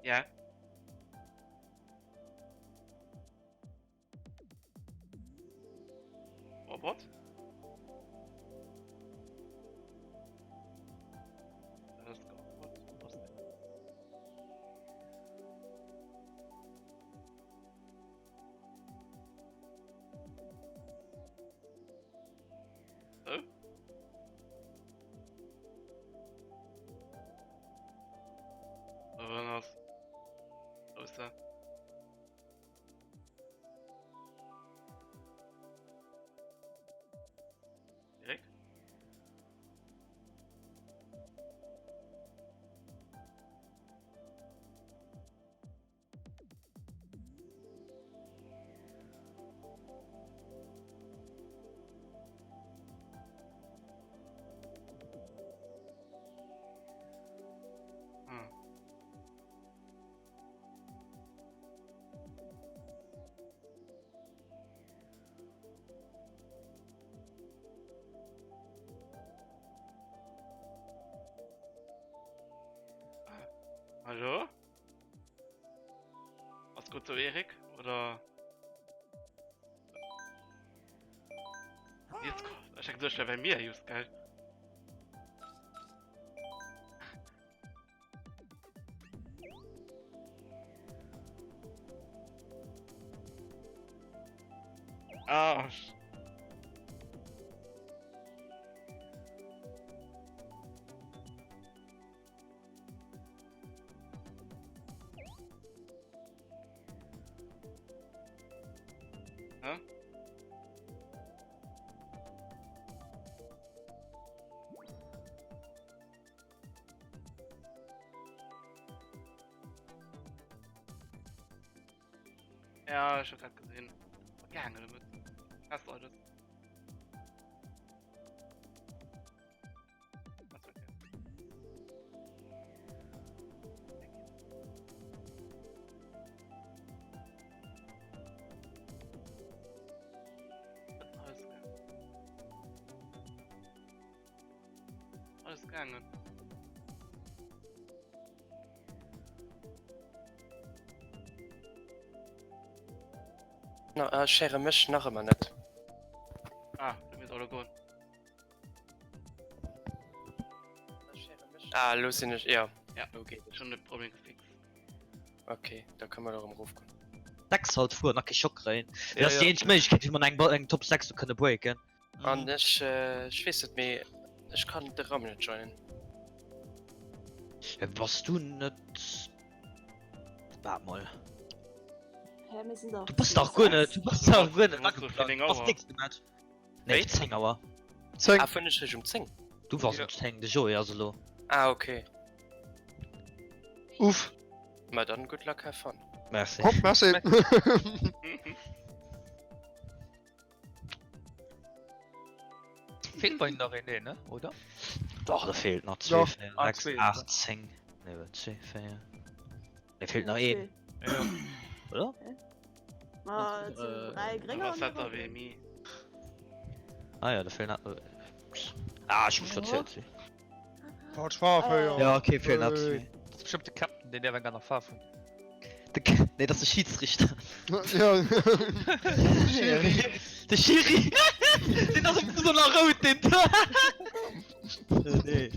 Ja. Oh, what? Let's go. What? Was denn? Oh? Was? Wo ist er? Erik? Hm. Hallo? Ass gutt sou Erik oder? Jetzt ech hat geduecht wär bei mir just gell. Ah, Hä? Ja, ich hab grad gesehen. Gehangen damit. Krass, Leute. Alles gaangen. Na, ech héiere mech nach ëmmer net. Ah, du misst alle goen. Ah, lo sinn ech, ja. Ja, lo geet et. Schon de Problem gefixt. Okay, da kënne mer erëm erof goen. 6 halt fueren a kee Schock kréien. Ja, Dat ass déi ja. eenzeg Méiglechkeet, wéi mer eng, eng Top 6 do kënne breaken. An ech, ech weess net, mee ech kann de Raum net joinen. Äh, Bass du net. Waart mol. Hä, mir sinn dach. Du bass dach guer net, du bass dach guer net Du musst so ageplangt. fir Du bass 9 Auer. nächste Match. Nee, Wéi? 10 Auer. 10. Ah, vun ech rich um 10? Du wars um 10, de Joé ass elo. Ah, okay. Uff. Ma dann good luck, have fun. Merci. Hopp, merci. Feelt bei nach een, nee, ne? Oder? Doch, da feelt nach 2, Doch. 4, Ah, 6, zwee, 8, 10. Nee, wat, 2, 4. Nee, feelt nach een, Ja. oder? Ma, et sinn 3 Grénger Was an hat der ee WMI? Ah ja, da fehlen nach. Ah, ich muss verzählt si. Falsch Faarf, Äh. ja. Ja, okay, fehlen nach 2. Das ist bestimmt de Captain, den der eng aner Faarf hunn. De K nee, das ist de Schiedsrichter. Ja. Schiri. De Schiri! Den ass um so nach rout, den. nee.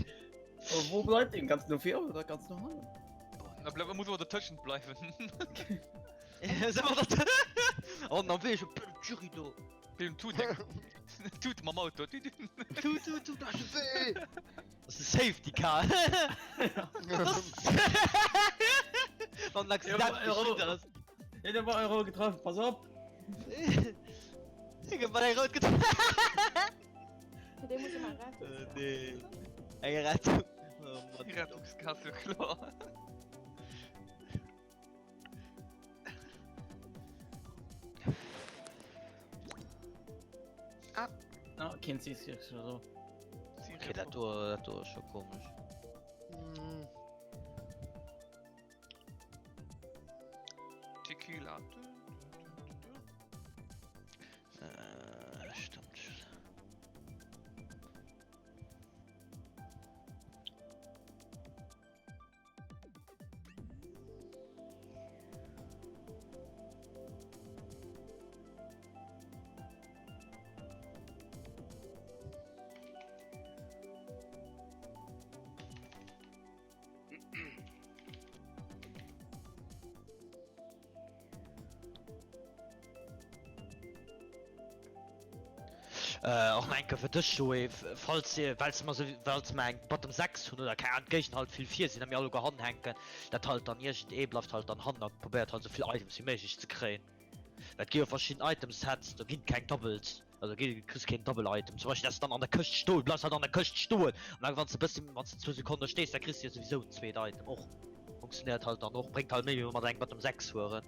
Oh, wo bleibt den? Ganz no vir oder ganz no hannen? Da bleib, muss man dazwischen bleiben. Oh, na wéi ech Jury do. Dem Tut, Tut mam Auto. Tut, tut, tut, Das ist Safety Car. Wann Accident geschitt ass. Ja, der war Euro getroffen, pass op! Digga, war eng rout getroffen. Dee muss ëmmer retten. Äh, nee. Eng Rettung. Oh Mann. Rettungskasse, klar. Ah, keen C6 oder so. Okay, dat do, dat do ass scho komesch. Mm. Tequila. Äh, stimmt. Och nach eng Kéier fir dech Joé, falls dir, well s mer sou, well s mer eng Bottom 6 hunn oder keng Ahnung, d'Géigner halt vill vir sinn a mir alleguer hannen hänken, dat halt dann iergend ee bleift halt dann hannen a probéiert halt esou vill Items wéi méiglech ze kréien. Well et gi jo verschidden Item Sets, do ginn et keng Doubles, also gi kriss keen Double Item. Zum Beispill dass de dann an der Këscht stoen bleifs halt an der Këscht stoen an da wann s de bëssi, wann s de zwou Sekonnen do stees, da kriss de jo souwisou en zweet Item och. Funktionéiert halt dann och, bréngt halt méi wéi wa mer eng Bottom 6 fueren.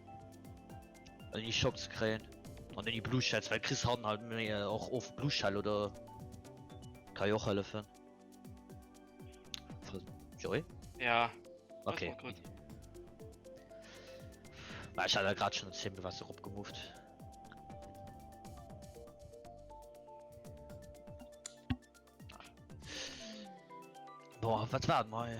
Ouni Schock ze kréien an ouni Blue Shells, well kriss hannen halt méi och of Blue Shell oder ka jo och hëllefen. Joy? Ja. Okay. Gut. Mä ech hat grad schon ziemlich was eropgemoved. Boah, wat war mei?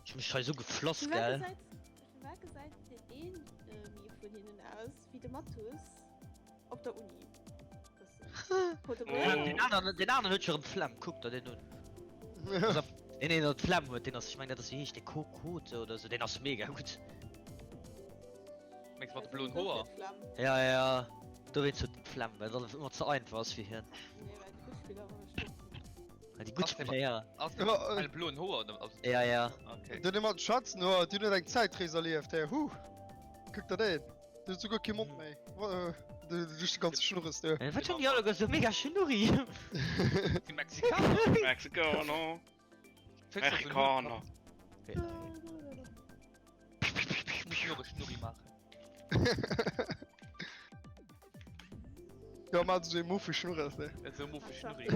Ech hu mech hei sou gefloss, gell? Firwat gesäit deen een méi vun hinnen aus wéi de Matus op der Uni? Den aneren, den aneren huet jo erëm d'Flemm, kuck der deen un. Pass op, deen een deen d'Flemm huet, deen ass, ech mengen dat ass, wéi heescht dee, Kokote oder sou, deen ass mega gutt. Mengs mat de bloen Hoer? Ja, ja, dowéinst huet en d'Flemm, well dat ëmmer ze einfach ass fir hien. Nee, well déi gutt Spiller ëmmer stoppen. Ah, déi gutt Spiller, ja. Ass dee mat helle bloen Hoer? Oder? Also, Ja, ja. Okay. Den mat schwarzen Hoer, deen huet eng Zäitrees erlieft, hä? Huh! Kuck der deen! Deen huet souguer kee Mond méi. Duerch de ganze Schnurres do. Wat hunn déi alleguer sou mega Schnurri? Déi Mexikaner? Mexikaner. Mexikaner. Muss ich och e Schnurri maachen. Ja, mat sou ee Muffe Schnurres, ne? Esou Muffe Schnurri.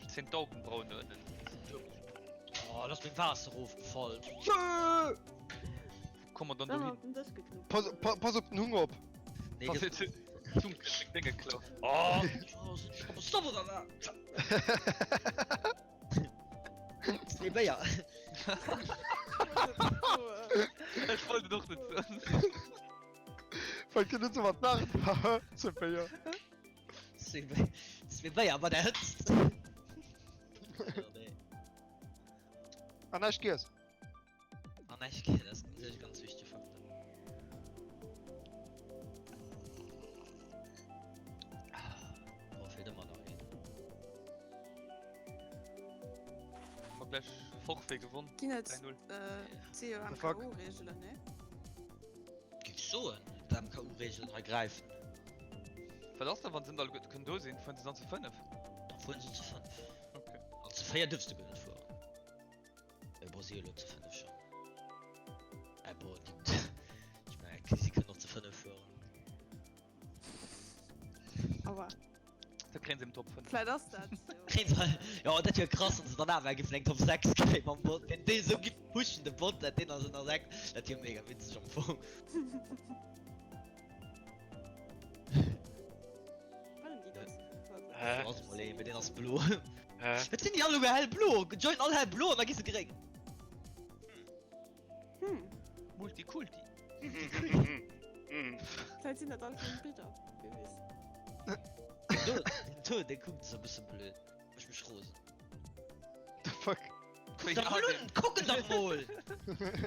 Ech zéien d'Augenbrauen no ënnen. Oh, lass meng Waasser erofgefall. Wou komme mer dann dohin? Pass, pa, pass op den Hunger op. Nee, Pass das... op, d'Zung kënnt meng Dénge klauen. Oh, stopp oder wat? Zwee Béier. Ech wollt et och net soen. Well kënnt net sou mat Nacht ze Béier. Zwee Béier bei der Hëtzt. An näischt giess. An näischt giess, dat ass natierlech ganz wichtege Faktor. Oh, feelt ëmmer nach een. Hu mer gläich Forfait gewonn. Ginn et 3-0. si jo The fuck? MKU-Reegelen, nee? Géif soen, d'MKU-Reegelen hei gräifen. Wat ass da wann se net alleguerte kënnen do sinn? Fueren se dann zu 5? Da fueren se zu 5. Okay. An zu 4 duerfs de guer net fueren. Äh, bon, si jo lo zu 5 schon. Äh, bon, déi, ech mengen, si kënnen och zu 5 fueren. Aua. Da kréien se eben Top 5. Vläit ass dat jo. Kréien se, jo, dat wier krass, wann se dann awer géifen eng Top 6 kréien mam Bot. Wenn dee sou giff pushen, de Bot, dat deen ass ënner 6, dat wier mega witzeg am Fong. Wëllen déi dann ze vill fueren? Hä? Do ass mol een, mee deen ass blo. Hä? Wat sinn déi alleguer hellblo? Join all hellblo an da gi se gréng. Hm. Multikulti. Vläit sinn dat all seng Bridder, wie weess. Den do, den do, dee kuckt esou e bësse blöd. Mécht mech rosen. The fuck? Kuck dach mol un! Kuck en dach mol!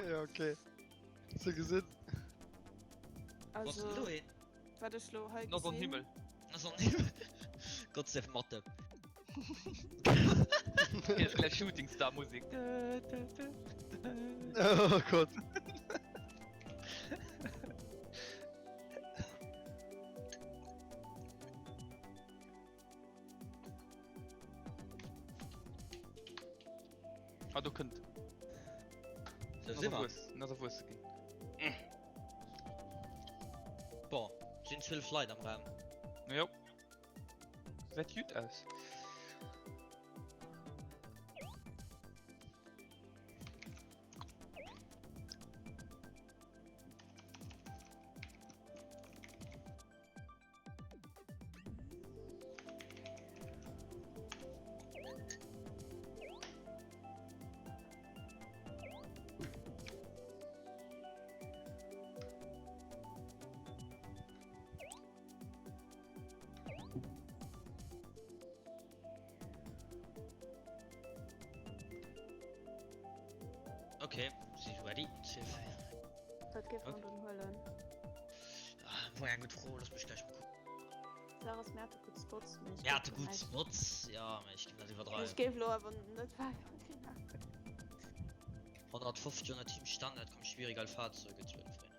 Ja, okay. Ze gesinn. Wo ass denn do Also, hin? wat ech lo hei Ass an gesinn. Himmel. Ass an Himmel. Gott save Mathe. Hier ist gleich Shooting Star Musik. Oh Gott. Ah, do kënnt. So si mer. En ass erwuesse ginn. Bon, sinn 12 Leit am Raum. Jo. Gesäit jut aus. Okay, si ready. Wat géif mer dann huelen? Fong eng gutt Fro, looss mech gläich mol kucken. D'Saach ass, mir hate gutt Spots, mee ech Mir hate géif gutt näischt. Spots, jo, mee ech géif net Ech iwwerdreiwen. géif elo awer net Vario Arena. 150 ënner Team Standard kommen schwierig al Fahrzeuge zu entfernen.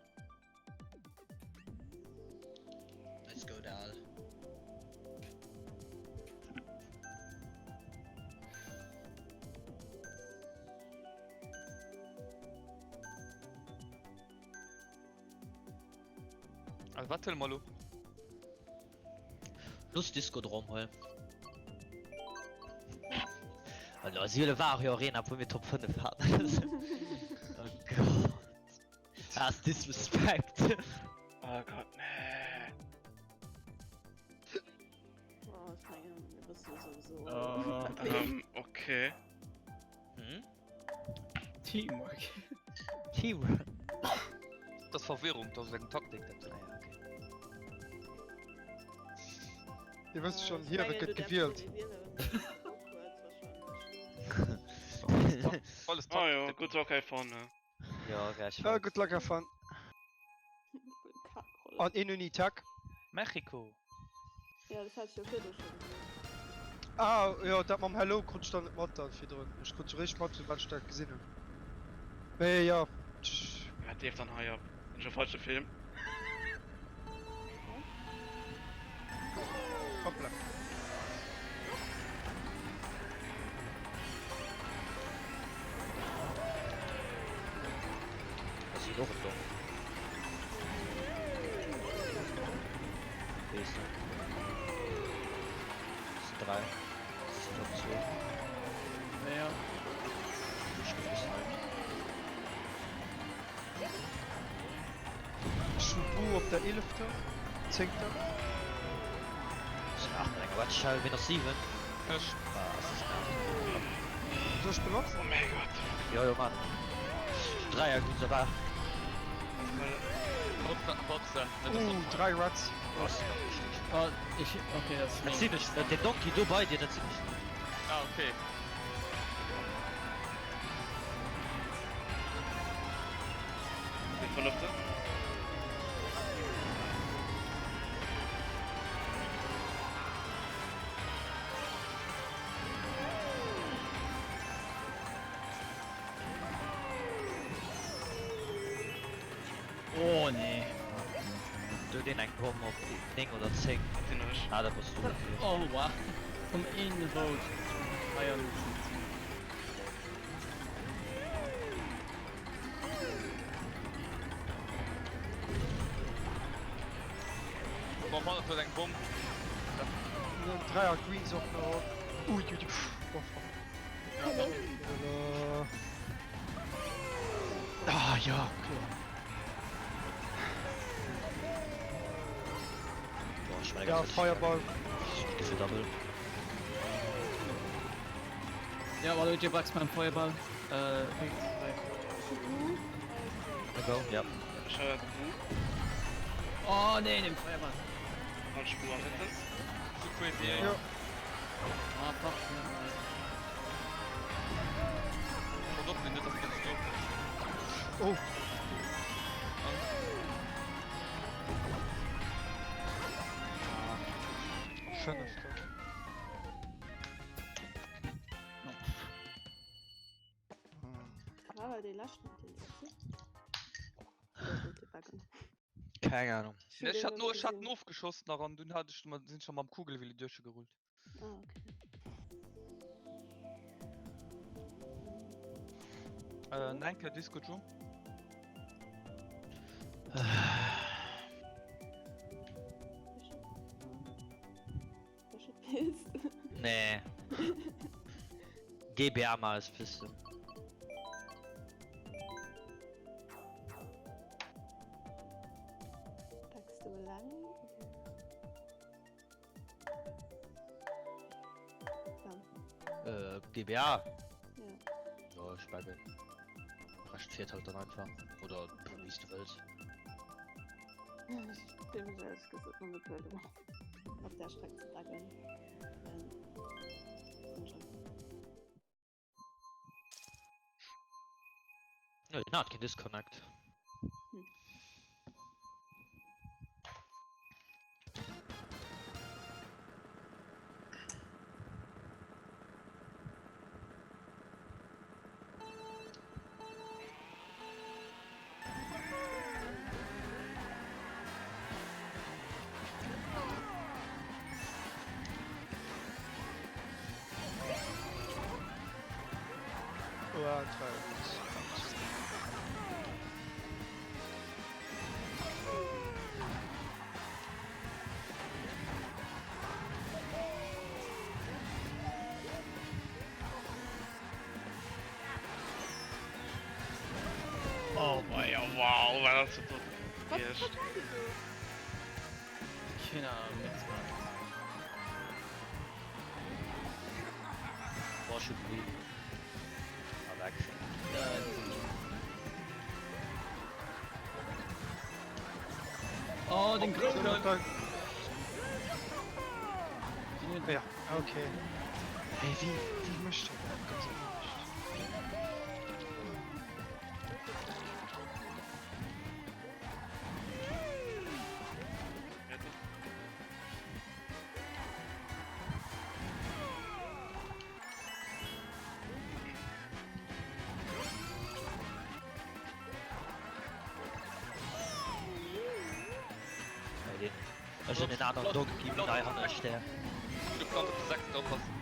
Let's go Dal. Also wat huele mer elo? Looss Discodrom huelen. Also si huele Wario Arena obwuel mir Top 5 haten. Oh Gott. Dat ass Disrespect. Oh Gott, nee. Oh, ech mengen, mir wësse jo souwisou Oh. wat leeft. Ähm, okay. Hm? Teamwork. Teamwork. Dat ass Verwirrung, dat ass eng Taktik dat. Ah ja, okay. Dir wësst Äh, schon, ech hier mengen, gëtt du däerfs gewielt. jo net wielen, wann du Bock hues, wahrscheinlech. Alles Oh jo, Taktik. good luck, have fun, ne? Ja, okay, Ah, good luck, have fun. Kackrolle. An een ouni Tech. Mexico. Ja, dat hat ech jo virdu scho gesot. Ah jo, dat mam Hello krut ech dann net mat dann virdrun. Ech krut eréischt mat soubal ech dat gesinn hunn. Mee jo. Wat leeft dann hei ab? Sinn ech am falsche Film? Hoppla. Ass hien och en Donk? Weess net. Sinn 3. Sinn Top 2. Ja. Ech gouf gesniped. Schubu op der eelefter, zéngter. Sinn 8 mat enger Red Shell. Ween ass 7? Ech. Ah, ass das 8. Soll ech benotzen? Oh mäi Gott. Jo, jo, man. Dräier gutt, ça va. Hopsa, net ass Uh, op. 3 Reds. Ass nach richtig. Oh, ich, okay, das Dat sinn ech net. Den Donkey do bei dir, dat sinn ech net. Ah, okay. Den fënneften. Oh nee. Do deen eng Bomm op 9 oder 10. Dat sinn ech. Ah, dat bass du natierlech. Oh wow. Vum een Vote. 3 an 17. Bon, Mann, huet eng Bomm. 3 a Greens och nach op. Ui, ui, ui. Oh, fuck. Voilà. Ah, ja, okay. Boah, ich meine Ja, ganz Fireball. Gefühl Double. Ja, warte, J-Bucks beim Feuerball. Äh, rechts, rechts. Go, ja. Ech hat Oh nee, den Feuerball. an Spur am hinten. Zu crazy, ey. Ja. Ah, fuck. Pass op, net dass ganz do. Oh, fënnefter. War well dee leschten deen erste? Oder wollt Dir backen? Keng Ahnung. Ech hunn Ech deen hat net no, ech hat gesinn. en ofgeschoss nach an dunn hat ech sinn ech scho mam Kugelwilli duerchgerullt. Ah, okay. Äh, Nenke Disco Joe. Nee. GBA mal als Piste. Backst du eleng? Äh, GBA? Ja. Ja, ich backe. Rescht fährt halt dann einfach. Oder wie du willst. Ech bin mech ehrlech gesot noch net wuel domat, op där Streck ze backen. Komm schon. Ja, den hat kein Disconnect. Hm. Oh, dat war jo gutt. Oh mei, oh wow, wat ass dat do Wat, gewiescht? wat war déi do? Keen Ahnung, nix gemacht. Boah, ech hu Green. Ah, weg. Äh, die sind Oh, den Grouken! Ja, okay. Hey, wéi, wéi mécht hien dat? Ganz ehrlech. Ech hunn en aneren Donkey méi nei hanne Stär. Gudde Plant op de sechsten oppassen.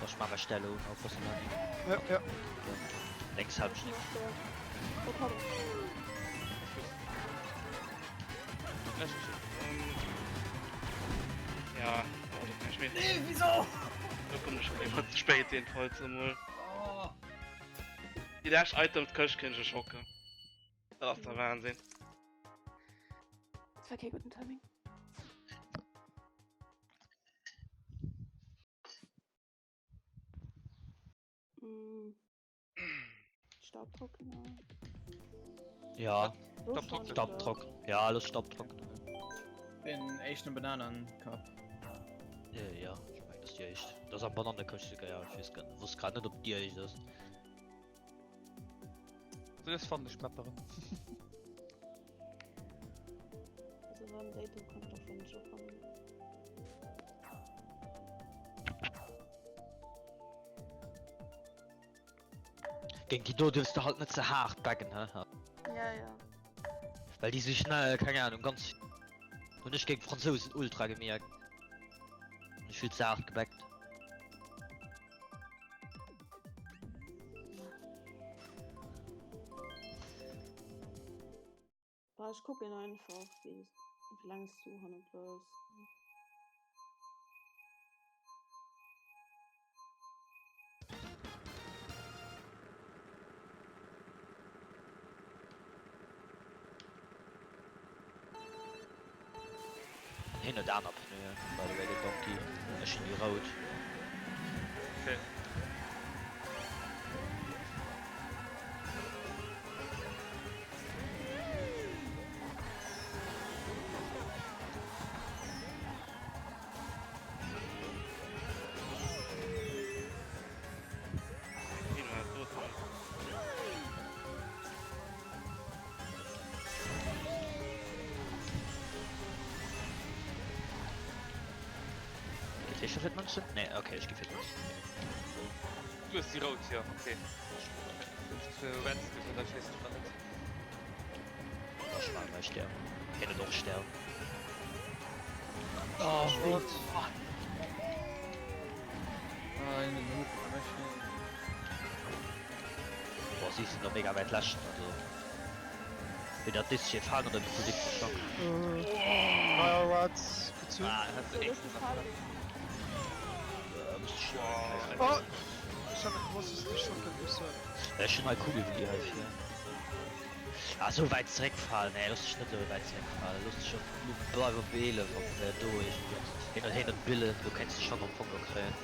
Ech man mei Stelle un oppassen Dani. Ja, ja. Lénks halen ech net. Ja, oh, dat kann ich mir. Nee, wieso? Do kommen ech op ze spéit jedenfalls emol. Déi lescht Items Këscht kréien ech e Schocker. Dat ass der Wahnsinn. Dat war kee gudden Timing. Mm. Staubtrockner. Ja, So schon, Staubtrock. Ja, los Staubtrockner. Den éischten Bananenkap. Äh, ja, ich mein, das ist die éischt. Das am Bananekëscht sogar, ja, ich wees grad, wusst grad net ob die éischt ass. So das fannen ech Map erëm. Also wann déi do kommt, da fannen ech och erëm. Géint déi do dierfs de halt net ze haart baggen, he? Ja, ja. Well déi si schnell, keng Ahnung, ganz hunn ech géint Fransousen ultra gemierkt. Hunn ech vill ze haart gebackt. Bah, ech kucken einfach, wéi wéi laang s du hannert bass. Hien huet aner Pneuen, by the way, den Donkey. Ech hunn déi rout. Okay. Gitt hie scho fir d'Mënzen? Nee, okay, ech gi fir d'Mënzen. Du hues déi rout, jo, okay. Ech hunn da schéissen ech nach net. Ech maachen mei Stär. Hien huet och Stär. Oh, wéi. Ah, hien huet en Hook an ech net. Boah, si sinn do mega wäit leschten, also wéi dat dis fir Falen oder de siebten Stock. Fireworks gezünnt. Ah, hat se echt Oh! Ech hat net gewosst, dass de Schock kënnt mussen. Ech hunn hei Kugel wéi hei fir. Ah, sou wäit zeréckfalen, nee, looss dech net sou wäit zeréckfalen, looss dech op, bleif op 11 op do iergendwéi. Hien huet, hien huet Billen, do kéints de Schock am Fong och kréien.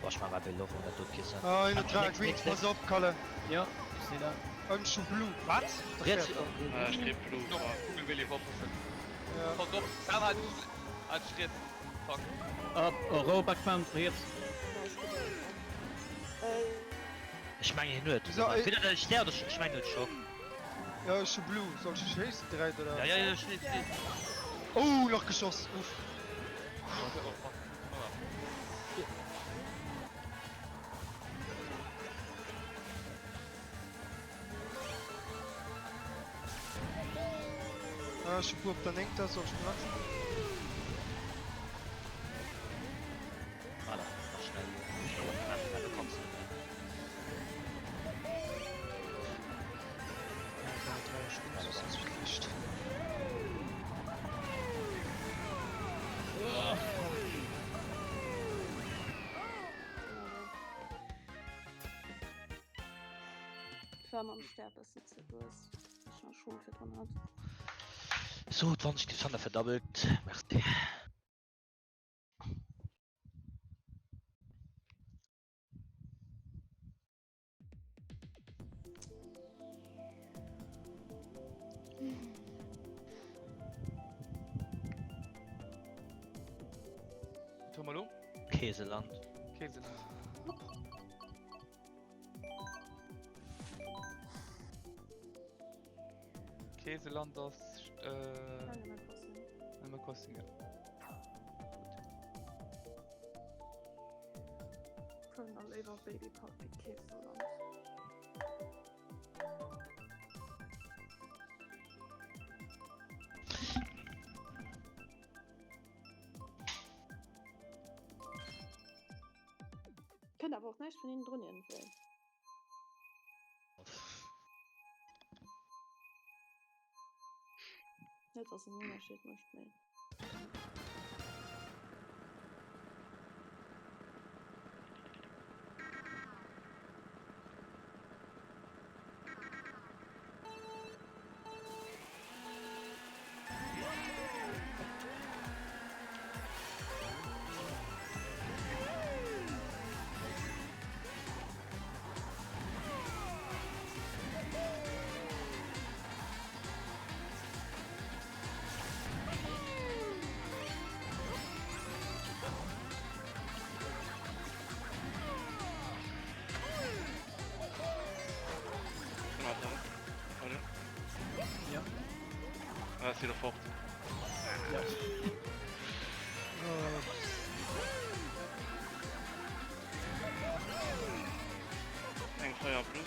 Boah, ech man mei Bild och un, dat doet kee Sënn. Ah, hien huet 3 Nix, Greens, nix, pass nix. op, Kalle. Ja, ech seh dat. Ech hu Blue. Wat? Riets, Ah, ech kritt Blue. Noch Kugel will ich oppassen. Ja. Pass op, Sam hat hat riets. Fuck. Up, oh, row, back, bam, riets. Ja, ech kucken einfach. Äh, Ech mengen hien huet. So, Wéi dat e Stär oder ech mengen huet Schock. Ja, ech hu Blue. Soll ech schéissen direkt oder? Ja, ja, ja, schéiss, schéiss. Oh, nach geschoss. Uff. Oh, fuck. Ah, ech hu Blue op der néngter. Soll ech benutzen? Voilà, nach schnell. Du kanns net méi. Et war mam Stär bëssen ze lues, ech nach schon virdrun hat. So, 20 Thunder verdoppelt. Merci. Tomalo? Käseland. Käseland. Käseland ass äh, Animal Crossing. Animal Crossing, ja. Können all léiwer Baby Park wéi Käseland. Kënnt awer och näischt vun hinnen drun iergendwéi. Net dass en Ënnerscheed mécht, mee. Ja. Ah, ist wieder fort. Ja. Eng Feier plus.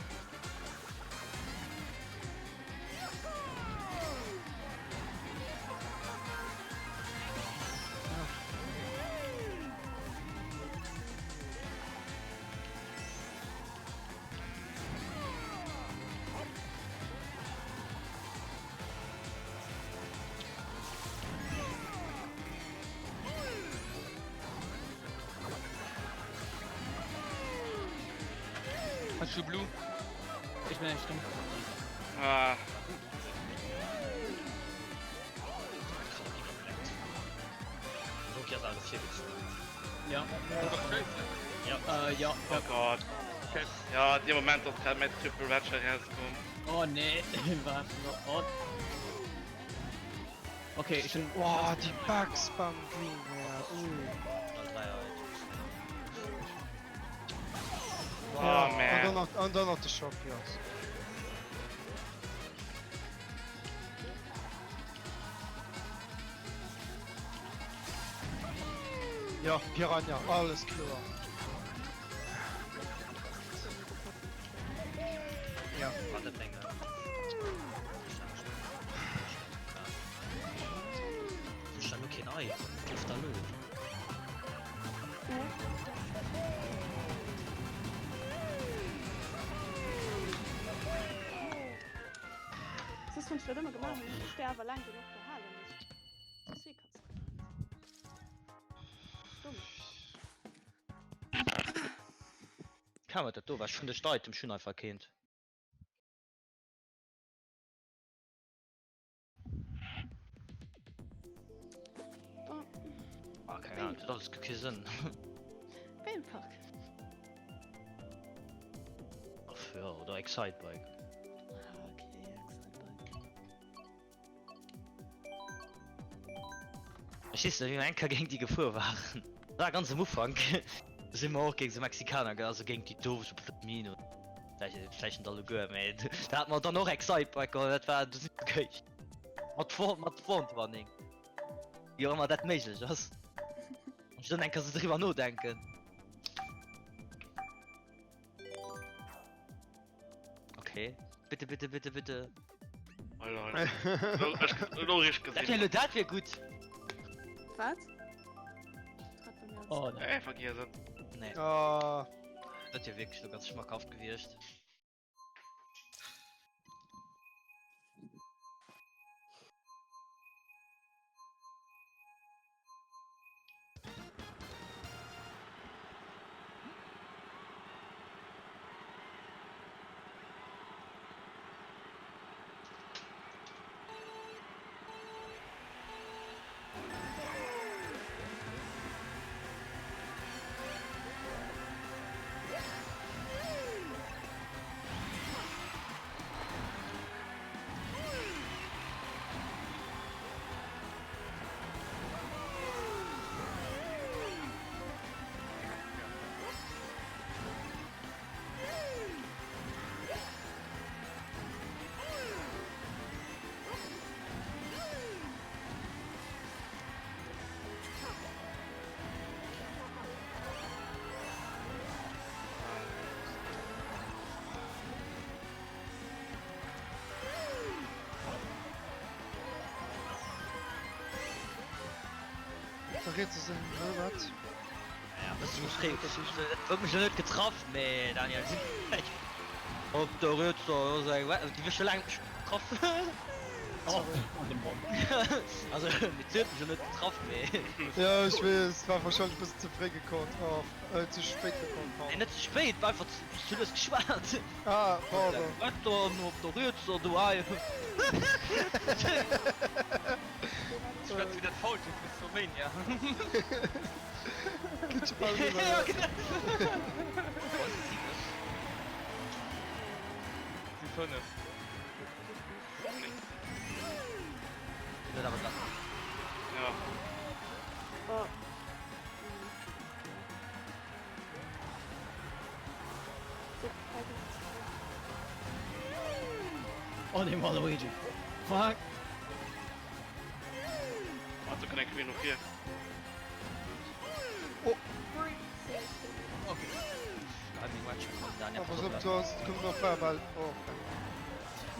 Hast du Blue? Ich bin echt dumm. Ah, Loki ass awer virgezunn. Ja. Ja. Äh, ja. oh Gott. Okay. Ja, de Moment ass grad mäi Triple Ratcher rauskomm. Oh nee, warte noch. Oh. Okay, ich bin. Boah, die Bugs beim Green her. Uh. All 3 Items. Oh Ja, an man. dann nach, an dann nach de Schock, ja. Ja, Piranha, alles kloer. Ja. War net menge. Ech han lo keen Item. Gouf da lo. Soss hunn ech dat ëmmer gemaach, hunn ech der awer laang genuch gehalen, dass ech zwee Katze kritt. Dumm. Kam wat dat do war? Ech hunn dech d'Item, ech hunn einfach keent. Ah, keng Ahnung, dat alles gëtt kee Sënn. Wéi Park. Ach ja, oder Excitebike. Ah, okay, Excitebike. Ech weess nach wéi mer eng Kéier géint déi gefuer waren. Dat war ganz am Ufank. Do si mer och géint esou Mexikaner, also géint déi do, sou Plomino. Vläicht net alleguer, mee da hate mer dann och Excitebike geholl. Dat war, do si mer geéicht. Mat Vor, mat Frontrunning. Wéi och ëmmer dat méiglech ass. Wann ech dann eng Kéier sou driwwer nodenken. Okay. Bitte, bitte, bitte, bitte. Oh lol. Elo richteg Dat wär gesinn. elo, dat wär gutt. Wat? Oh nee. Ey, vergiess et. Nee, Ah, dat wär wierklech elo ganz schmackhaft gewiescht. Der riets ass en, ne wat? Ja, bësse méi fréi. Dat huet mech jo net getraff, mee Daniel, si op der rietser ass eng, wat? Déi wëll scho laang net mech getraff. Sorry. Also, mee si huet mech jo net getraff, mee. Ja, ech weess, war wahrscheinlech e bëssen ze fréi gecallt, oh, ze spéit gecallt, Nee, pardon. net ze spéit, war einfach ze lues geschwat. Ah, pardon. Wat dann op der rietser, du Ei? Schwätz wéi dat Faultier vu Slovenia. Gëtt scho bal Ja, eriwwer. genau. Si 5. Net awer dran. Ja. Oh. Oh nee, Waluigi. Fuck. Also kann eng Queen no vir. Oh. Okay. Ah, pass op, du hast, kommt noch Fireball. Oh, fuck.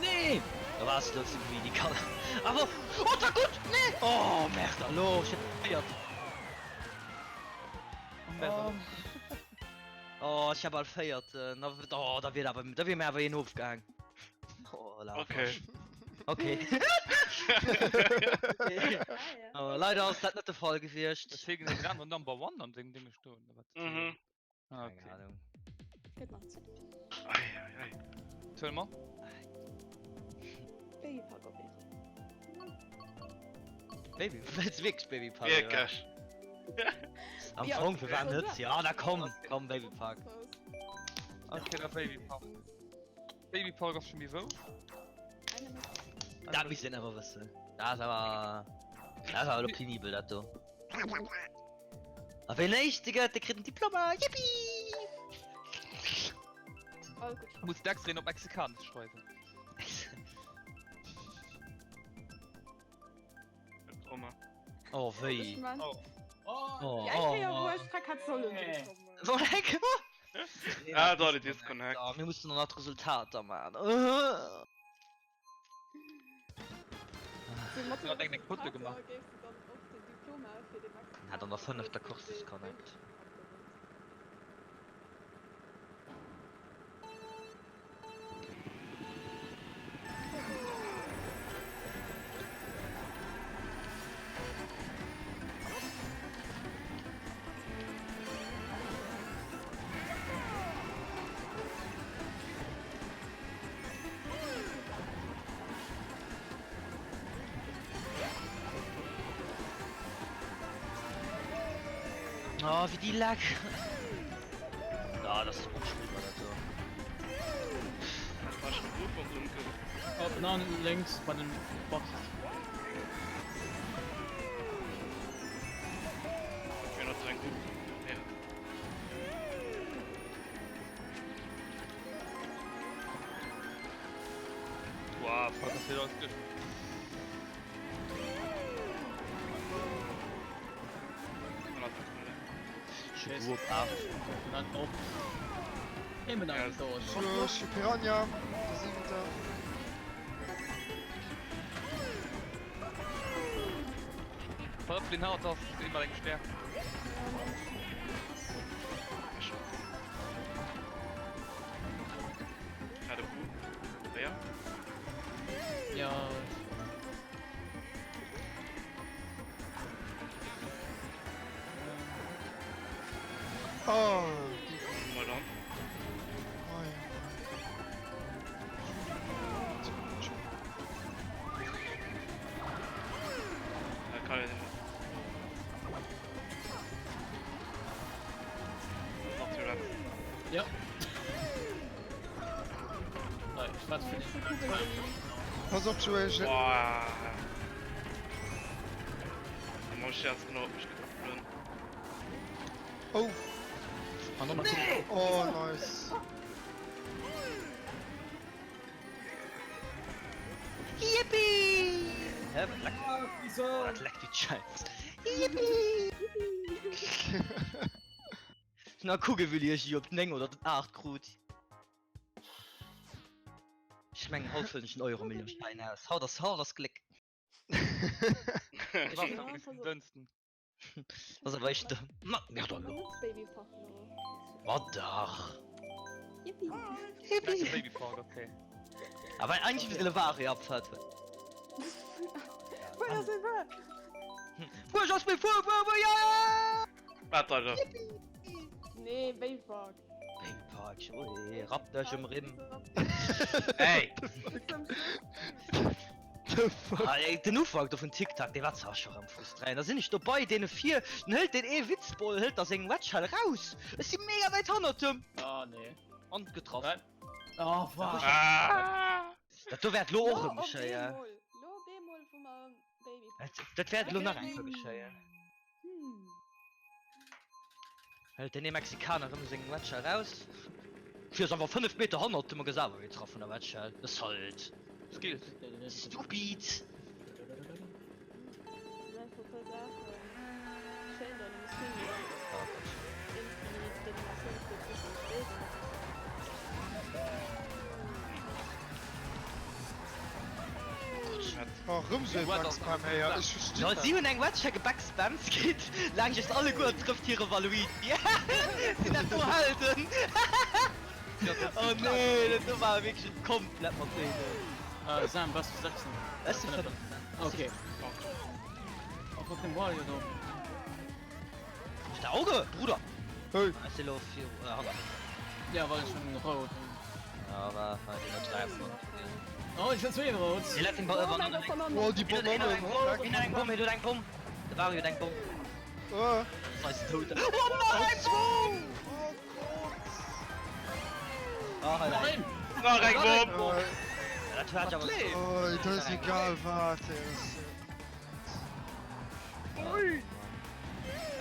Nee! Da war es lo ze greedy kann. Awer oh, dat war gutt! Nee! Oh merde, elo ech hätt geféiert. Oh. Oh, ech hab al féierten. Oh, da wier awer, da wier mir awer een ofgaang. Oh, la Okay. vache. Okay. Oh, leider ass dat net de Fall gewiescht. Deswegen den anderen Number One an dengem Ding stoen. oder wat? Mhm. Ah, Keine okay. Ahnung. Gëtt nach Zäit. Ei, ei, ei. Zuel mer. Babypark op jeden. Baby, wëlls wierklech Babypark? oder? Wierklech. Am Ja, Fong, wir waren also, net. Ja, da komm, komm Babypark. Okay, da Babypark. Babypark ass schon méi wou? Dat misst een awer wëssen. Dat ass awer, dat ass awer lo penibel dat do. A ween éischte gëtt, dee kritt en Diploma. Yippie! All gutt. Muss d'Extra een op Mexikanesch schreiwen. Diploma. Oh wéi. Ech mein, Oh. Oh. Oh, Déi eng Kéier, wou oh. ech Streck hat sollen Nee. kommen. Wou eng? Ah, da, de Disconnect. Ja, mir mussen nach d'Resultater man. So, mat Ja, eng eng Foto gemaach. Géifs du dann och den Diploma fir de Mexikaner Hat an der fënnefter Course Disconnect. Oh, wéi déi Lack. Ah, das ist unspielbar, dat do. Das war schon gut vom Dunkel. Oh, Bananen links bei den Boxes. Ich bin noch zu ein gut. Ja. Wow, fuck, das sieht aus gut. Schön gut ab. Dann op. Immer Ja, nach do. Schluss, Piranha, der siebente. Pass op, den Hart ass immer eng Stärk. Gerade gut. Wer? Ja. Oh, die. Mal dann. Oh, ja. Da kann ich nicht. Noch zu lang. Ja. Nein, was für dich. Pass op, Joe, ich. Boah. Da muss ich jetzt genau auf mich getroffen. Oh, Ah, nochmal nee. oh, nice. Yippie! Hä, wat leckt? Oh, dat leckt wéi d'Scheiss. Yippie! Na kucke wéi ech déi op 9 oder 8 krut. Ech mengen haut fëllen ech den Euromillionschäin aus. Haut ass haut ass Gléck. Was am dënnsten? Das ass awer echt. Ma merde elo. Ma dach. Yippie. Yippie. Baby Park, okay. Awer eigentlech misst een Wario abfahrt. Fuer Jasmin, fuer, fuer, fuer, ja, ja! Wat Alter? Nee, Baby Park. Baby Park, oje, rappt euch um Rimm. Ey! The fuck? Ah, ey, den Ufank do vun TikTok, dee war zwar scho rëm frustréierend. Da sinn ech do bei deene vir, dann hëlt deen ee Witzbold, hëlt da seng Wedge hei raus. Ech si mega wäit hannert em. Ah, nee. An getraff. Wat? Oh, fuck. Ah! Dat do wäert lo och Lo rëm op geschéien. eemol, lo op eemol, wou mer Baby Park. Dat, dat wäert lo nach eng Kéier geschéien. Hm. Hëlt deen ee Mexikaner rëm seng Wedge eraus. Fiers einfach 5 Meter hannert dem Gesawer getraff vun der Wedge. Dat ass halt Skills. stupid. Das sind einfach ein paar Sachen. Schéin dann im Swing. Oh Gott. Irgendwie d'Animatioun kënnt e bëssen spéit. Oh, rëm sou ee Backspam, hey, ja, ech verstinn Jo, dat. si hunn eng Wedge gebackspammt, geet laanscht alleguer an trëfft hire Waluigi. Sinn dat do Helden? Oh nee, dat do war wierklech komplett mat deenen. Äh, Sam, bass du 16? Ech si 5. Okay. Oh, fuck den Wario do. Auf der Auge, Bruder! Hey. Ech si lo viru, äh, hannert. Ja, well ech hunn rout. Ja, war hei den net 3 vun. Oh, ich hun zwee rout. Hie läit den Ball Oh mein Gott, Banane! Oh, déi Hien huet Bananen. eng Bomm, hien huet eng Bomm, hien huet eng Bomm. De Wario huet eng Bomm. Oh. Das ist tot. Oh, nach eng Bomm! Oh Gott. Ah, hei Nein! Nach eng Bomm! Oh, Dat huet awer. oh, dat ass egal wat, ey, das ist, Ui!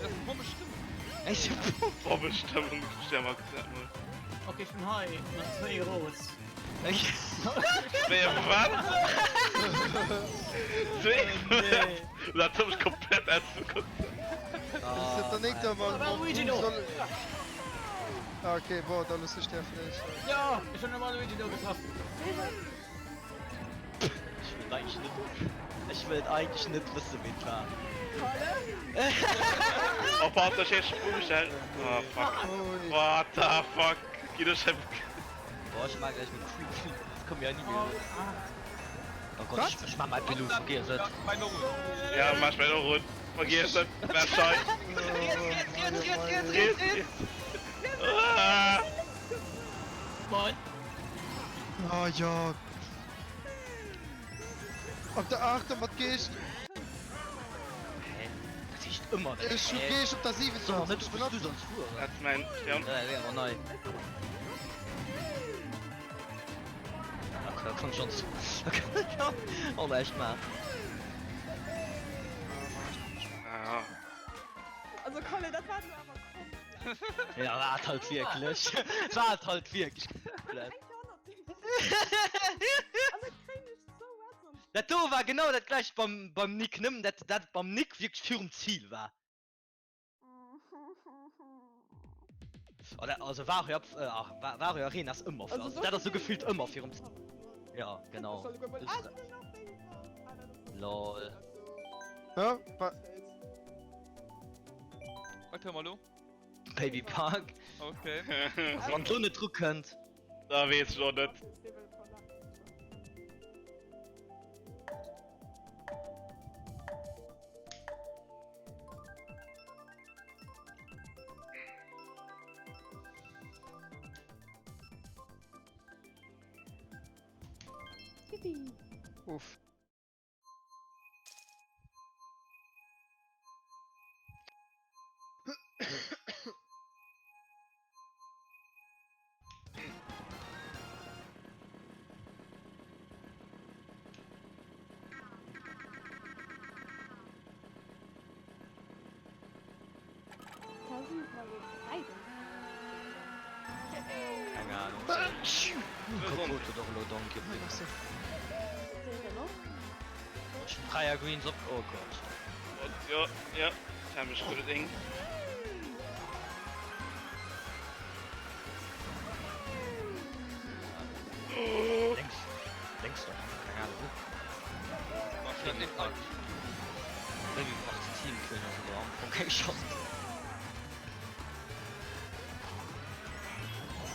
Dat ass Bommestëmmung. Ech Bommestëmmung, stell mer grad mol. Okay, ich bin high. Nach zwee rout. Wéi wat? Zwee? Dat huet mech komplett aus dem Konzept. Das ist der nächste Mal. Waluigi do! Ah, okay, boah, da looss ech der vläicht. Ja, ich hun den Waluigi do getraff. Ech wëllt eigentlech net, ech wëllt eigentlech net wëssen, ween et war. Oh, warte, ech hätt Sprung gestellt. Oh, fuck. What the fuck? Ginn ech hem. Boah, ech mag gleich mit Creep. Das kommt ja nie mehr. Oh Gott, ich, ich mach mal Bilou, vergiss et. Ja, mach ich auch rot. Vergiss et. Wär scheiße. Riets, riets, riets, riets, riets, riets. Ah. Moin. Ah ja. Op der 8 mat Geescht. Hä? Dat heescht ëmmer net. Ech hu Geescht op der 7. Soll net du sollst fueren. Dat ass mäin Stern. Ja, ja, awer nei. Da kann schon da kann ich schon och näischt maachen. Ah. Also Colin, dat war du awer komplett. Ja, war et halt wierklech. War et halt wierklech komplett. Dat do war genau dat gläicht beim, beim Nick, nëmmen dat dat beim Nick wierklech virum Zil war. Oder also Wario, äh, ach, Wario Arena ass ëmmer, also dat ass sou gefillt ëmmer virum Zil. Ja, genau. Lol. Ja, wa Wat hu mer lo? Baby Park. Okay. Also wann do net dru kënnt. Da weess ech och net. Uff. Keng Ahnung. Kaputt oder elo Donkey Freier Greens op oh Gott. Jo, jo, ziemlech gudde Ding. Lénks, lénks doch, keng Ahnung wo. Baby Park Team killen ass elo am Fong. Keng Chance.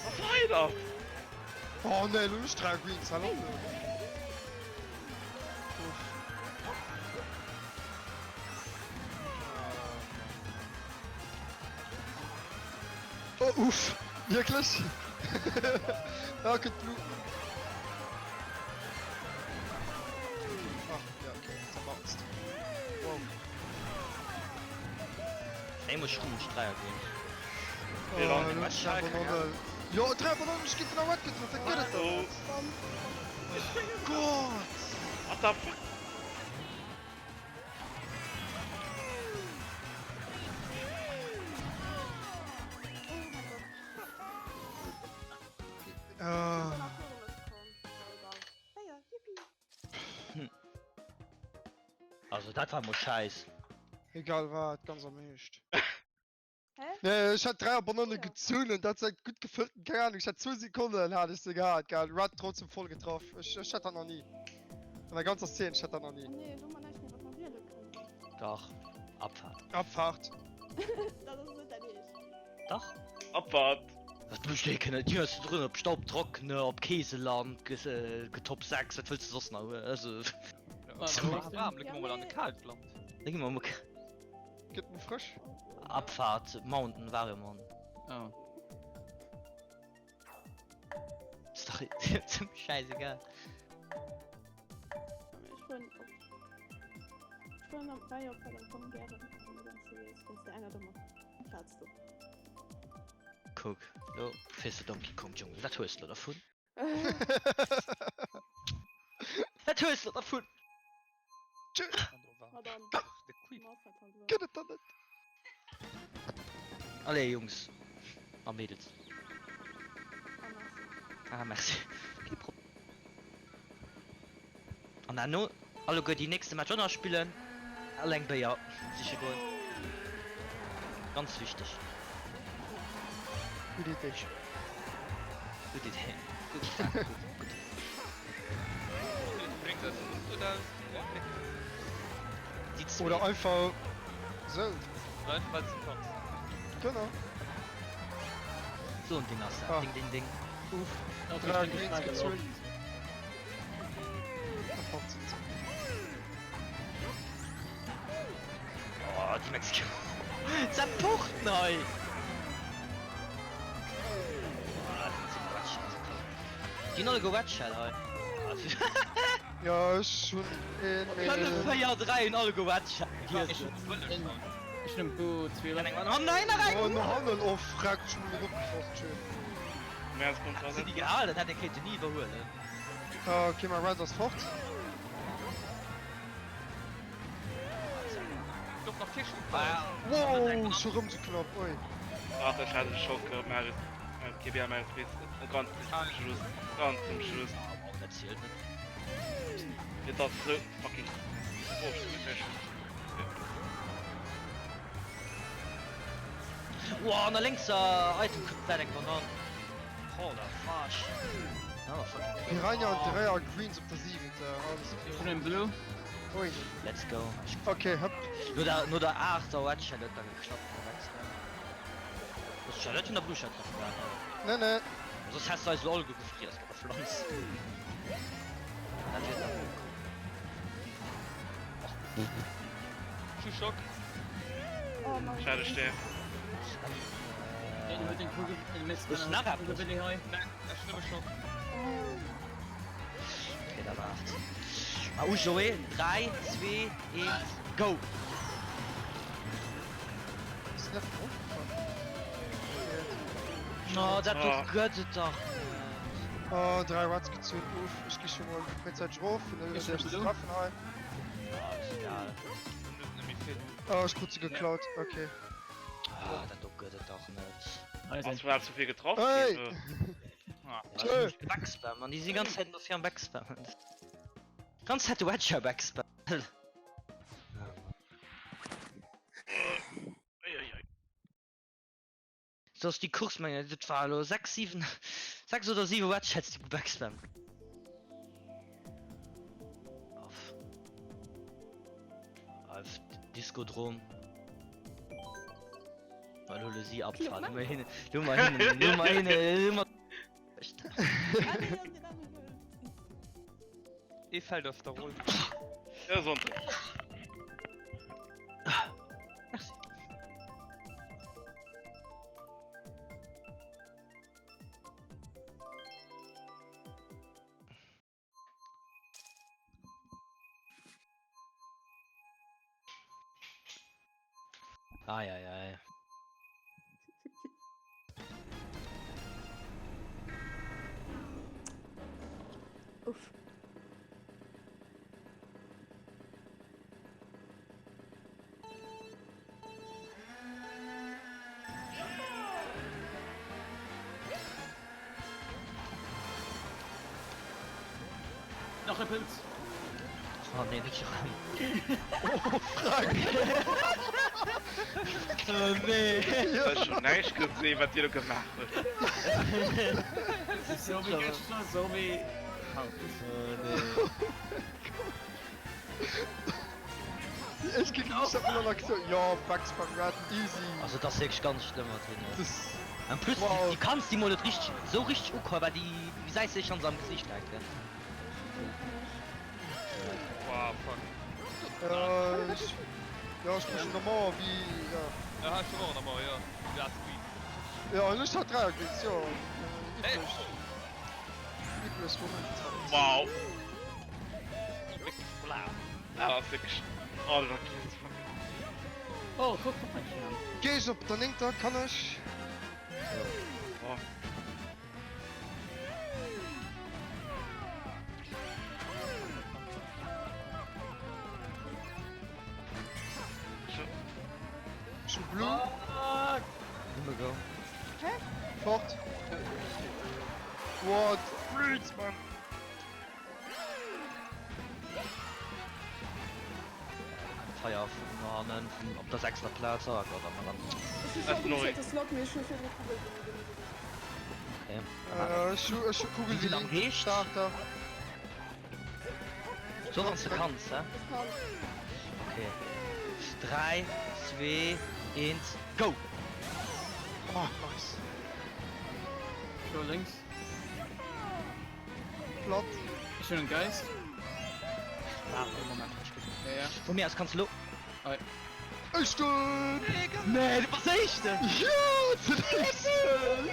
Was war dat? Oh nee, lo hunn ech 3 Greens, hal op elo. Uff. Oh uff, wierklech? Ah, kënnt Blue. Ah, ja, okay, zerbounced. Wow. Ey, muss rouge, Dreier ginn. Oh, lo hunn ech 3 Bananen. Jo, 3 Bananen, ech gi vun der Red getraff, dat gëtt et dach net. Gott! What the fuck? Also dat war mol scheiss. Egal wat, ganz am Eescht. Nee, ech hat 3 Banane gezunn an dat seit gutt gefëllten, keng Ahnung, ech hat 2 Sekonnen hat ech se gehat, gell, Red trotzdem voll getraff. Ech, ech hat dat nach nie. An der ganzer Szene, ech hat dat nach nie. Nee, lo man näischt méi wat mer wiele kënnen. Dach, Abfahrt. Abfahrt. Dat ass net dat eescht. Dach. Abfahrt. Wat muss dee kënnen? Déi hues du drun op Staubtrockene, op Keeseland, Top 6, wat wëlls de soss nach? Also. Waarm, da gi mer mol an e kaalt Land. Da gi mer mol. Gëtt mol frësch. Abfahrt Mountain Variomon. Oh. Ist doch ziemlich scheißegal. Ech fueren op. Ech fueren am war jo op am Fong gären an der ganze Race wéinst der enger dommer Plaz do. Kuck, lo fiers de Donkey Kong Dschungel. Wat hues de lo dervun? Wat hues de dervun? Gëtt et der net. Allez Jungs a Mädels. Ah merci. Kee Problem. An herno alleguer déi nächste Match och nach spillen. All eng Béier siche goen. Ganz wichteg. Gutt Idee. Gutt Idee. Gutt Idee. Gutt. Déi zwee. Oder einfach sou. Oder einfach well s de kanns. Genau. Sou en Ding ass dat. Ah. Ding ding ding. Uff. 3 Greens gezunn. Oh, déi Mexikaner. Zerpuchten hei! Déi hunn alleguer Wetshell hei. Jo, ech hunn een méi. 5, 4, 3 hunn alleguer Wetshell. Ech hunn um 2 Oh nein, nach eng! Oh, no hannen, oh freck, ech hunn net opgepasst, schön. Hätt se déi gehalen, hätt ee kéinten ni iwwerhuelen. Ah, ok, mäi Red ass fort. Gouf nach kee Schock Wow, ech hu rëm sou knapp, ui. Ach, ech hat e Schock op Maris, KBA Maris Race, ganz zum Schluss, ganz zum Schluss. Ah, wow, dat zielt net. Et ass sou fucking ofgeschlossen. Wow, an der lénkser Item kënnt dat eng Banann. Holy fuck. Oh, fuck. Piranha und Dreier Greens op der 7. Alles Ech hunn en Blue. Ui. Let's go. Okay, hopp. No der, no der 8 der Wedge hat et dann geklappt. Muss schon net vun der Blue Shell treffen Nee, nee. Soss häss du eis lo all gefriess mat der Pflanz. Dat wier dann. Schu Schock. Oh Mann. Schade Stär. Den huet den Kugel den Mist Hues du nach eppes? Willi hei. Nein, ech hunn nëmme Schock. Okay, da waart. Ah, u Joé, 3, 2, 1, go! Ist net opgefallen. Oh, dat do Ah. gëtt et dach net. Oh, 3 Rats gezunn. Uff, ech gi schon mol fréizäiteg erof, fir net Ist iwwer schon ze blue? treffen hei. Ah, ist egal. Net méi vill. Oh, ech krut se geklaut. Okay. Ah, dat do gëtt et dach net. Hei Ass sinn. war zu vill getroff Hey! ginn, so. Tschö. Backspam, an déi sinn ganz Zäit no fir am Backspammen. Ganz Zäit de Wedger backspammen. Uiuiui. Soss déi Course mengen dat war elo 6 7 6 oder 7 Wedgeheads déi gebackspammt. Auf. Auf Discodrom. Well hu si abfall. Hu mer hinnen, hu mer hinnen, hu mer hinnen, hu mer. Ee Feld ass der Roll. Ja, Sonntag. Merci. Ei, ei, ei. Uff. Nach e Pilz! Oh nee, net erëm. Oh Frank! Oh nee! Ech hun näischt gesinn wat dir do gemaach hutt. Sou wéi gëschter, sou wéi haut. Oh nee. Déi éischt Kéier krut ech dat mol an Aktioun. Jo, Backspam Red, easy. Also dat ass wierklech ganz schlëmm mat hinnen. Das, En plus, wow. déi kanns déi mol net richteg, sou richteg ukoen, well déi, du gesäis se schonns am Gesicht hänken. Wow, fuck. Äh, ech, jo, ech bin schon der Mauer wéi, jo. Ja, ech war och an der Mauer, jo. Last Green. Jo, an ech hat 3 Greens, jo. Hey. Üblech. Üblech Moment halt. Wow. Dat ass wierklech unlucky as fuck. Oh, kuck, noch eng Stern. Geh ech op der néngter, kann ech? Oh. Ech hu blue. Nëmme go. Fort. What? Blöd, Mann. Feier vun hannen vun op der sechster Plaz oh Gott am Land. Okay. Äh, ech hu ech hu Kugel Déi sinn am Reecht. Da, da. So wann du kanns hä? Okay. 3, 2, 1, go! Oh, nice. Scho lénks. Flott. Ech hunn en Geist. Ah, Moment, ech ginn. Ja, ja. Vu mir aus kanns du lo. Hei. Éischten! Nee, du bass Éischten! Jo, den Éischten!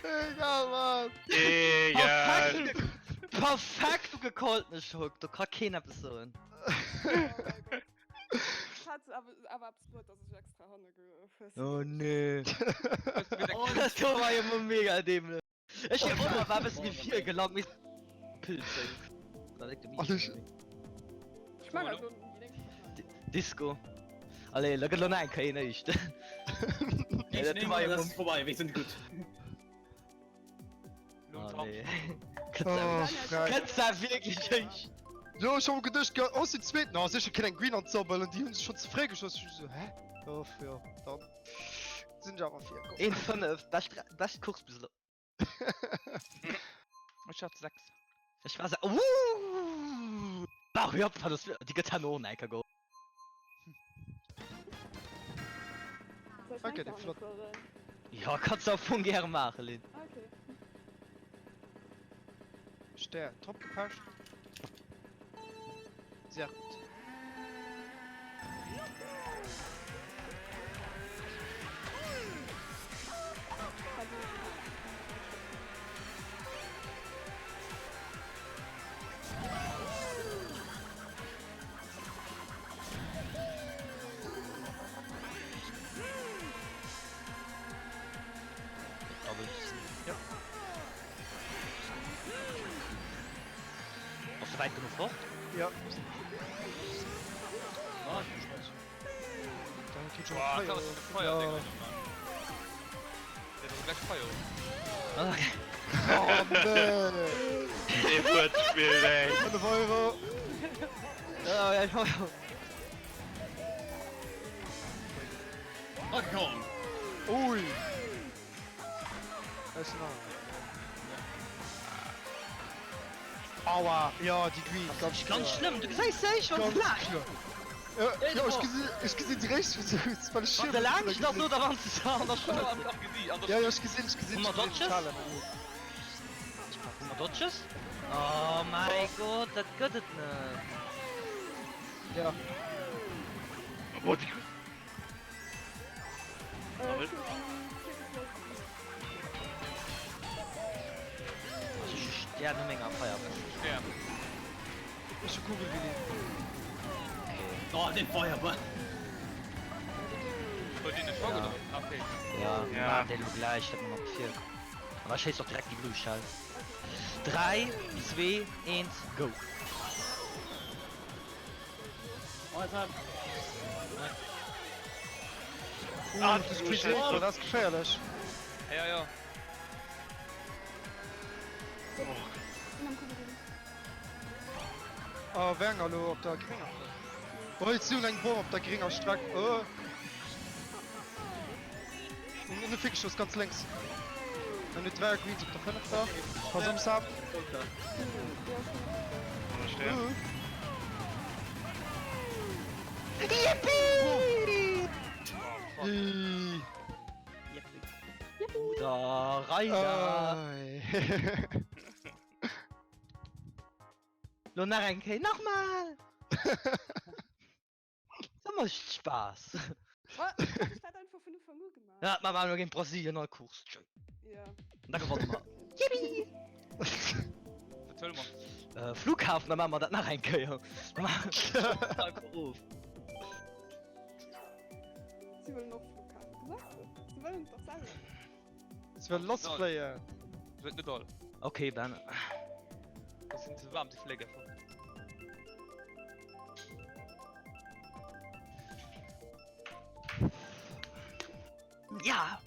Egal, Mann. Egal. Perfekt, perfekt ugecallten Schock, do ka keen eppes soen. Hat awer awer eppes gutt, dass ech extra hanne gefuer sinn. Oh nee. Dat do war jo mol mega dämlech. Ech hir Oma war e bëssen méi vir gelangt, mee Pilze. Da léit de Alles- Ech mengen also déi lénks Partei. Disco. Allez, da gëtt lo nach eng Kéier een Éischten. Nee, dat war jo dat mol- ass vorbei, wir sind gut. Oh nee. Oh, Frank. Kënns da wierklech éischt? Jo, ech hu mer geduecht, ge- oh, si zweeten, oh, sécher keen eng Green an d'Sabbel, an déi hunn sech schonn ze fréi geschoss. Ech so, hä? Oh, jo, dann sinn ech awer vir komm. 1,5, bescht, bescht Course bis elo. Ech hat 6. Ech war se, uuuuh! Bah, jo, dat ass, déi gëtt herno och nach eng Kéier geholl. Soll ech Okay, nach déi eng flott. fueren? Jo, kanns du am Fong gäre maachen, Lynn. Okay. Stär, top gepecht. Sehr gut. Ja. Bass du wäit genuch fort? Ja. Ah, ich bin stolz. Dann kritt schon Boah, Feier. das ist eine Feuer, Ja. Der hat gleich Feuer. Ah, okay. Oh, nee. Dee Wuertspill, ey. 5 Euro. Ja, ja, ja. Oh, komm! Ui. Das ist nah. Aua, ja, déi Green, ganz Ganz klar. schlëmm, du gesäis se éischt, wann Ganz se laacht. klar. Jo, ech gesi, ech gesinn se réischt, well ech Wann de laanscht ass oder wann s de an der Strooss Jo, jo, ech gesinn, ech gesinn, Hu mer Dodges? Hu mer Dodges? Oh mäi Gott, dat gëtt et net! Ja. Oh, déi gutt. Also ech hu Stär no menger Feierball. Stär. Ech hu Kugelwilli. Okay. Oh, den Feuerball. Huet een de Schock oder wat? Okay. Ja, Ja. maachen déi elo gläich, dat mer nach vir. An da schéisst och direkt déi Blue Shell. 3, 2, 1, go! Oh, jetzt hab. Ah, das ist Blue Shell. Dat ass geféierlech. Ja, ja. Ah, Wenger elo op der grénger. Oh, jetzt hunn eng Bom op der grénger Streck. Oh. Und e Fixschuss ganz lénks. Dann huet 3 Greens op der fënnefter. Pass op, Sam. Yippie! Bruder, Reider! Lo nach eng Kéier, nach mal! Da mécht Spaass. Ech dat einfach vun Ufank u gemaach. Ja, ma mer géint Brasilien all Course. Tschö. Ja. An da gewanne mer. Yippie! Wat huele mer? Äh, Flughafen, da maache mer dat nach eng Kéier. Da maache mer einfach of. Si wëllen och Flughafen. Gesäis de? Si wëllen et dach selwer. Se wëllen lassfléien. Se wëllen net all. Okay, Ben. Dat sinn ze waarm, déi Fléigefer. Ja!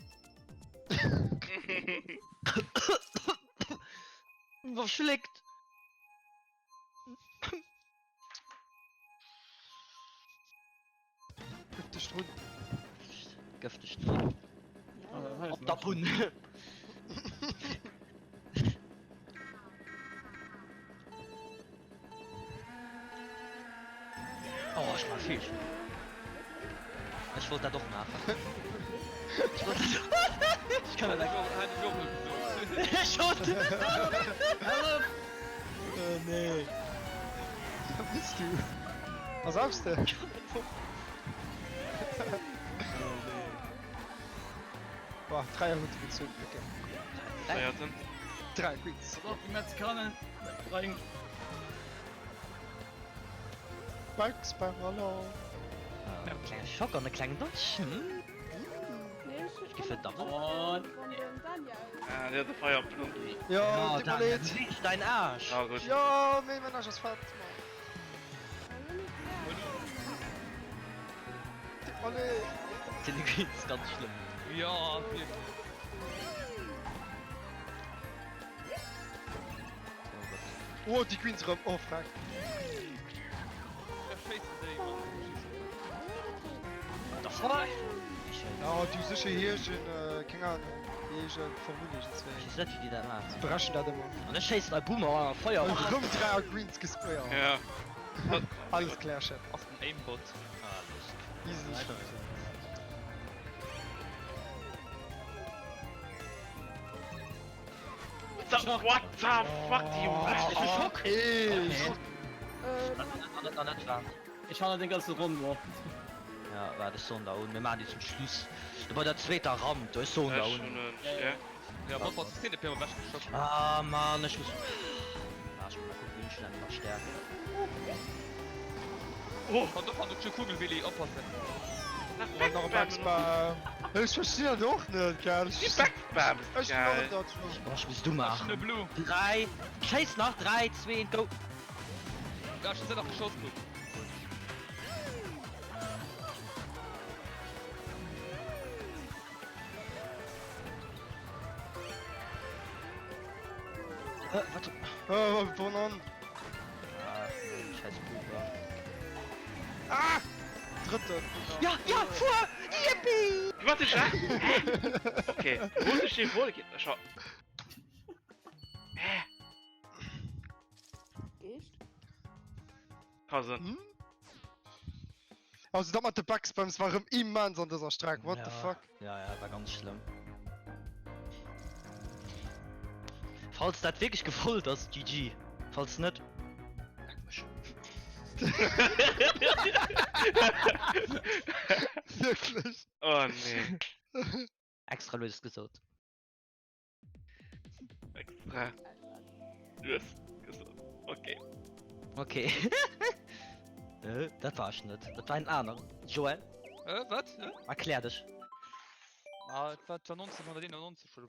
Verschléckt! Gëfteg drun. Gëfteg drun. Op der Bunn. Oh, ech war vill. Ech wollt dat och maachen. Ech wollt dat Ech kann dat Ech wollt Oh nee. Wo bist du? Was sagst du? Boah, Dreier huet gezunn. Okay. Dräi hatten. Dräi Queens. Pass op, die Mexikaner bringen. Backspam Alarm. Ah, klenge Schock an e klengen Dodge. Hm? Nee, Ech gi fir Double. Und Ah, der hat de Feier benutzt. Ja, Ja, tut mir Daniel, leid. du siehst dein Arsch. Ah, gut. Ja, nee, mein Arsch ass fett. Tut mir leid. Den Queens ganz schlimm. Ja, wirklich. Oh, déi Queens erëm. Oh, freck. Da schéissen déi, Mann. What the fuck? Ja, du sécher hiergen, keng Ahnung, hiergen Formule iergendzwéi. Ech weess net wéi déi dat maachen. Se berechen dat ëmmer. An ech schéissen ei Boomer a Feier. Erëm 3 Greens gesprayt. Ja. Alles klärchen. Ass den Aimbot. Alles Easy. What the fuck, déi Ech hu Schock. Okay. An net net war. Ich han den ganzen Ronn wo. Ja, waart, ech soen der un. Mir maachen déi zum Schluss. Do bei der zweeter Ramp, do, ech soen der Ech un. hunn en Stär. Ja, Bot, was ist denn der Wech geschoss? Ah, Mann, ech muss. Ah, ech muss mal kucken, ech hunn nach Stär. Oh! Kann do du Kugelwilli oppassen. Oh, nach e Backspam. Ech verstinn dat och net, gell. Déi Backspams, Ech geil. dat Oh, ech muss du maachen. Ech blue. 3, schéiss nach, 3, 2, 1, go! Ja, ech hunn se nach geschoss krut. Äh, wat? Oh, Bonan. Ah, scheiß Boomer. Ah! Drëtten. Ja, ja, fuer! Yippie! Wat ech hä? Okay, wo ech dee voll ginn? Ech ha. Hä? Geescht? Cousin. Hm? Also dat mat de Backspams war rëm immens an dëser Streck, what the fuck? Ja, ja, war ganz schlëmm. Falls dat wierklech gewollt ass, GG. Falls net, leck mech. Wierklech. Oh nee. Extra lues gesot. Extra lues gesot. Okay. Okay. Äh, dat war ech net. Dat war en aneren. Joël? Äh, wat? Äh? Erklär dech. Ah, et war 1991 oder.